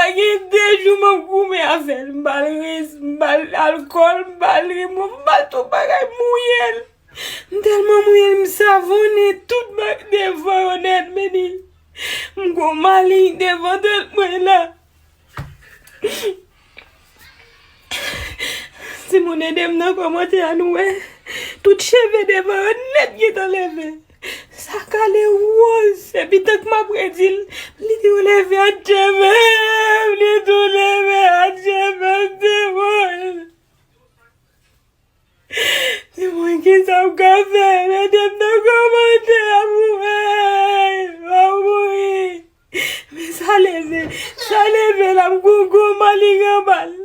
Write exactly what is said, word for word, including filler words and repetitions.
Sa gen de jou m ap goumen avè l. M ba l rez, m ba l alkòl, m ba l remò, m ba l tout bagay, m mouye l. M tèlman mouye l, m savonnen tout bak devan yo nèt, meni. M gon maliy devan tèt mwen la. Timoun, ede m nan kòmantè a, nou wè. Tout cheve devan yo nèt gentan leve. Sa kale woz. Epi tank m ap redi l, li di yo leve an cheve. Li tou leve an cheve, timoun. Timoun, kisa m ka fè? Ede m nan kòmantè a, mwen. M ap mouri. Men sa leve. Sa leve la, m gon gwo maliy anba l.